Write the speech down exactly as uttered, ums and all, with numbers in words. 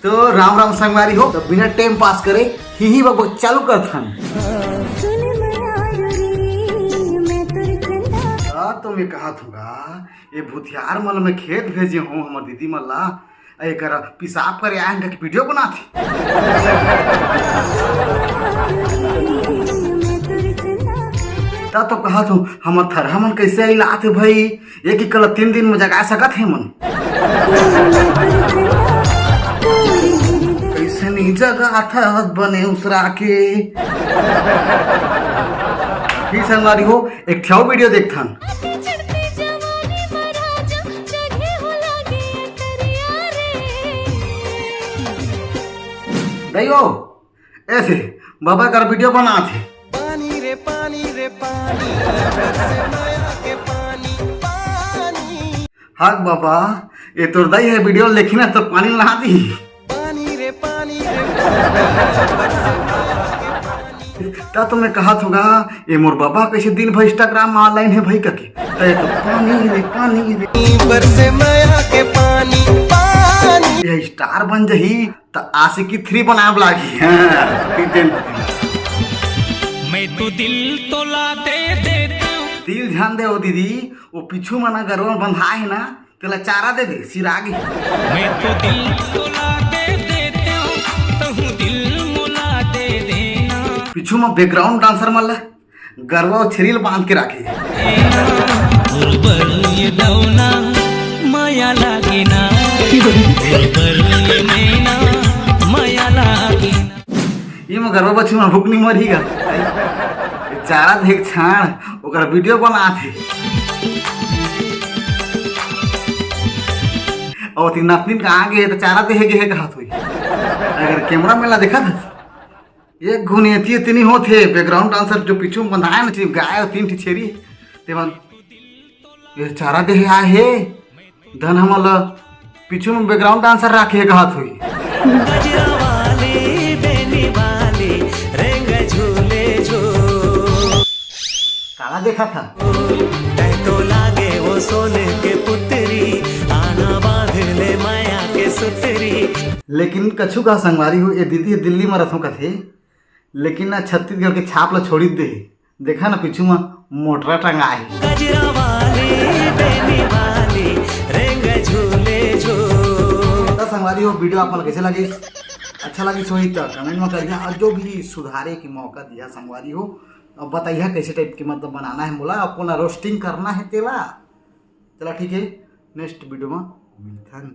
तो राम राम संगवारी हो, तो बिना टाइम पास करे ही ही बकबक चालू करथन। सुन मयारू रे, मैं तोर चंदा। हाँ, तो मैं कहा थूंगा, ये भूथियार मन मैं खेत भेजे हूँ हमर दीदी मन ला, एकर पेशाब करे आए हैं कि वीडियो बनाथे। मैं तोर चंदा। त तो कहा थूं, हमर थरहा मन कैसे इलात हे भाई, एक ही कला तीन दिन में जगा सकत हे मन। कैसे नहीं जगा था बने उसरा के। फिर संगवारी हो, एक ठो वीडियो देखथन। दइयो, ऐसे बाबा कर वीडियो बनाथे। पानी रे पानी रे पानी, बरसे मया के पानी, पानी। हक बाबा, ये तोर दाई हे वीडियो लेकिन तो पानी ला दी। पानी रे पानी रे पानी, बरसे मया के पानी। त तो मैं कहा थूंगा, ये मोर बाबा कैसे दिन भर Instagram में online हे भाई कके। त ये तो पानी रे पानी रे, बरसे मया के पानी, पानी। ये स्टार बन जही त आशिकी थ्री बनाब लागी। हाँ, तो फिर देन। मैं तो दिल तोला दे देता हूँ। दिल ध्यान दे ओ दीदी, वो पीछू मना गरवा बंधा है ना, तेला चारा दे दे, सिरा गे। मैं तो दिल तोला दे देता हूँ, तहूँ दिल मोला दे देना। पीछू में background dancer मन ला गरवा अउ छेरी ल बांध के राखे। ये दौना मया लागे ना, ये मैना मया लागे ना। ये में गरवा बछरू मन भूख नहीं मरही गा। चारा देख छाड़, ओकर वीडियो बनाथे। अउ तीन नतनीन कहाँ गे हे त चारा देहे गे हे कहत होही। अगर कैमरा मैन ला देखत हस, एक घुन एती एती नहीं होत हे, background dancer जो पीछू में बंधाए ना, सिर्फ गाय अउ तीन ठी छेरी, ते मन ये चारा देहे आए हे, धन हमन ला पीछू में background dancer राखे हे कहत होही। गजरा वाली, बेनी वाली, रेंग झूले झूल। काला देखा था? तै तो लागे वो सोने के पुतरी, आना बांध ले माया के सुतरी। लेकिन कछु का संगवारी हो, ये दीदी दिल्ली में रथों कथे, लेकिन ना छत्तीसगढ़ के छाप ला छोड़ी दे। देखा ना पीछू में मोटरा टंगा है। गजरा वाली, बेनी वाली, रेंग झूले झूल। तो संगवारी हो, वीडियो आप मन कैसे लगिस? अच्छा लगिस होही तो comment में करिहा, और जो भी सुधारे के मौका दिहा संगवारी हो, अब बताइहा कैसे type के मतलब बनाना है मोला, अपन roasting करना है तेला। चला ठीक है, next वीडियो में मिलथन।